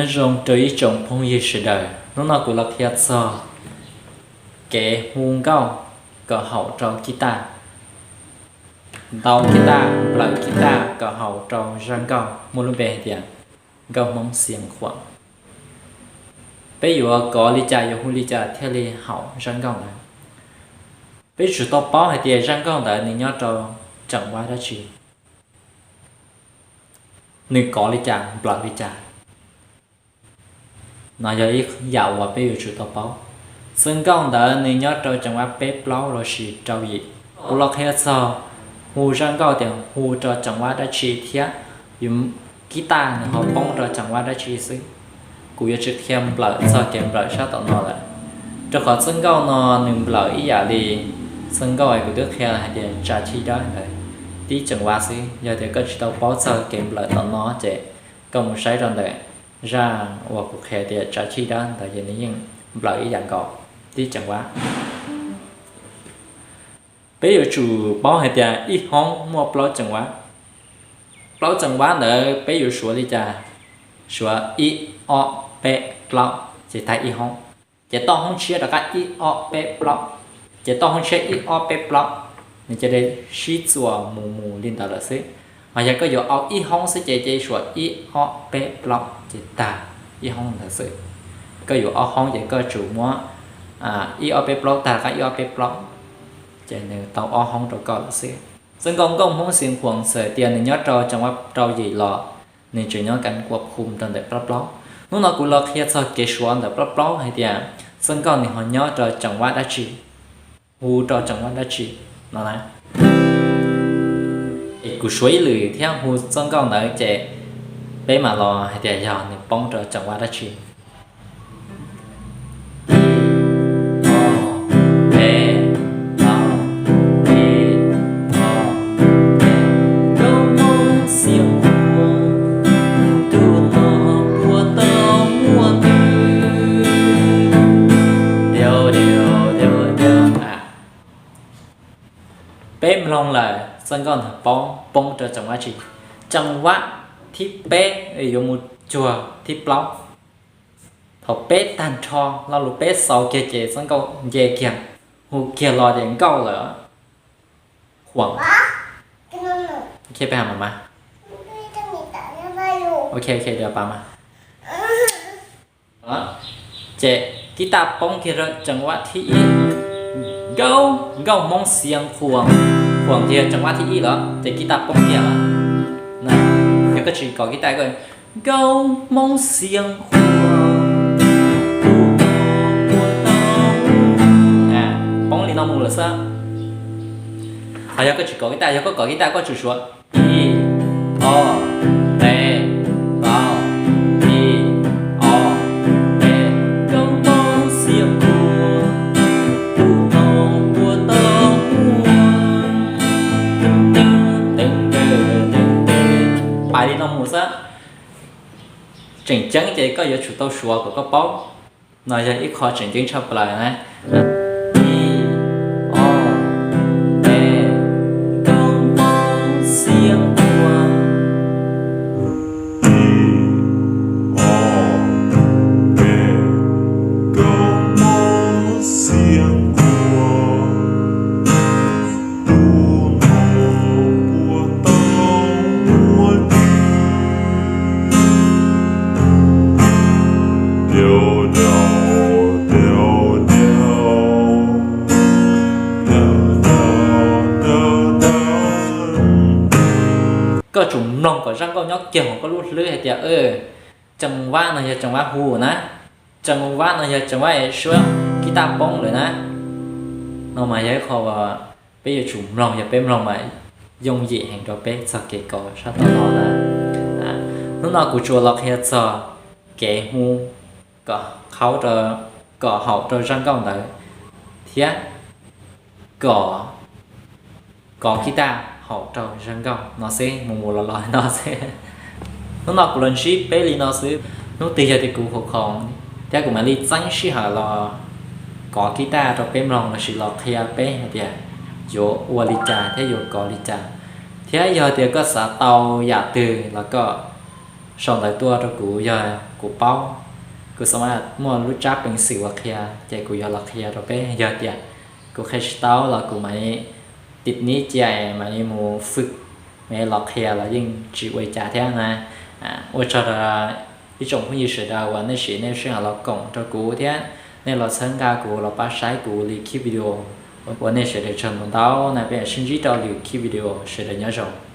Nyob zoo rau ib tsoom phooj ywg sawv daws, hnub no kuv los qhia txog kev hu nkauj kom haum rau kib taj, ntaus kib taj, nplawm kib taj kom haum rau zaj nkauj muaj lub npe hais tias nkauj Hmoob Xiav Khuam. Peb yuav kov li cas, yuav hu li cas thiaj li haum zaj nkauj ntawd? Peb yuav tsum tau paub hais tias zaj nkauj ntawd nws nyob rau tseem vab dab tsi, nws kov li cas, nplawm li cas. No yog ib yam uas peb yuav tsum tau paub. Zaj nkauj ntawd nws nyob rau tseem vab peb plaub lossis rau yim. Kuv los qhia txog hu zaj nkauj tias hu rau tseem vab dab tsi thiab kib taj nws ho poob rau tseem vab dab tsi xwb. Kuv yuav tsis qhia nplawm txog kev nplawm sab tom no lawm, rau qhov zaj nkauj no nws nplawm ib yam li zaj nkauj kuv twb qhia hais tias tsa chij dab ntawd tib tseem vab xwb. Yog tias koj tsis tau paub txog kev nplawm tom no ces koj mus saib rau ntawm zaj uas kuv qhia tias tsa chij dab ntawd ces nws yeej nplawm ib yam nkaus, tib tseem vab. Peb yuav tsum paub hais tias ib hoob muaj plaub tseem vab. Plaub tseem vab ntawd peb yuav suav li cas? Suav ib, ob, peb, plaub ces tag ib hoob. Ces toj hoob tshiab rov qab ib, ob, peb, plaub, ces toj hoob tshiab ib, ob, peb, plaub, nws cia li sib txuas mus mus li ntawd lawm xwb. Ho yog koj yuav au ib hoob xwb ces cia li suav ib, ob, peb, plaub ces tag ib hoob ntawd xwb. Koj yuav ob hoob ces koj tsum muab ib, ob, peb, plaub tag rov qab ib, ob, peb, plaub, ces nws tau ob hoob rau koj lawm xwb. Zaj nkauj nkauj Hmoob Xiav Khuam txawm tias nws nyob rau tseem vab rau yim los nws tseem nyob kev kua phum rau ntawm plaub plaub. Hnub no kuv los qhia txog kev suav ntawm plaub plaub hais tias zaj nkauj nws ho nyob rau tseem vab dab tsi, hu rau tseem vab dab tsi no na. Es kuv suav ib lwm thiab hu zaj nkauj ntawd ces peb mam los hais tias yog nws poob rau tseem vab dab tsi. Peb mloog lawm, zaj nkauj ntawd poob, poob rau tseem vab tsi? Tseem vab thib peb yuav mus cuag thib plaub. Thaum peb tag nrho lo lus peb xaus kiag ces zaj nkauj nce kiag, hu kiag los ces nkauj lawm. Khuam. Ces kib taj poob kiag rau tseem vab thib ib. Nkauj, nkauj Hmoob Xiav Khuam, Khuam ces tseem vab thib ib lawm ces kib taj poob kiag lawm. Yog koj tsis kov kib taj, nkauj Hmoob Xiav Khuam, poob li no mus lawm xwb. Ho yog koj tsis kov kib taj, yog koj kov kib taj koj tsum suav ib, ob, peb, plaub, ib, ob, peb, nkauj Hmoob Xiav Khuam, tus no puas tau muaj, pais li no mus xwb. Tseem ceeb ces koj yuav tsum tau suav kom koj paub. No yog ib qho tseem ceeb tshaj plaws na. Ib, ob, peb, nkauj Hmoob Xiav Khuam. Ib, ob, peb, nkauj Hmoob Xiav Khuam, tus no puas tau muaj li. Koj tsum mloog kom zaj nkauj nyob kiag hauv koj lub hlwb hais tias tseem vab no yog tseem vab hu na, tseem vab no yog tseem vab es suab kib taj poob lawm na. No mas yog ib qho uas peb yuav tsum mloog, yog peb mloog mas yooj yim heev rau peb txog kev kov sab tom no na. Hnub no kuv tsuas los qhia txog kev hu kom haum, kom haum rau zaj nkauj ntawd thiab kom kov kib taj haum rau zaj nkauj no xwb, mus mus los los no xwb. Hnub no kuv los ntsib peb li no xwb, hnub twg yog tias kuv hu khoom thiab kuv mam li txeeb sij hawm los kov kib taj rau peb mloog lossis los qhia peb hais tias yuav ua li cas thiab yuav kov li cas. Thiab yog tias koj xav tau yam twg los koj sau ntawv tuaj rau kuv yog kuv paub, kuv xav muaj lub tsab peev xwm uas qhia, ces kuv yuav los qhia rau peb. Yog tias kuv qhia tsis tau los kuv mam li tiv nib cia, mam li mus fwm, mam li los qhia los yeej tsis ua li cas thiab na. Ua tsaug rau ib tsoom phooj ywg sawv daws uas nej siv nej sij hawm los koom rau kuv thiab nej los txhawb nqa kuv los pab saib kuv li khib video. Ua nej sawv daws tsaug ntau ntau na, peb mam sib ntsib rau lwm khib video, sawv daws nyob zoo.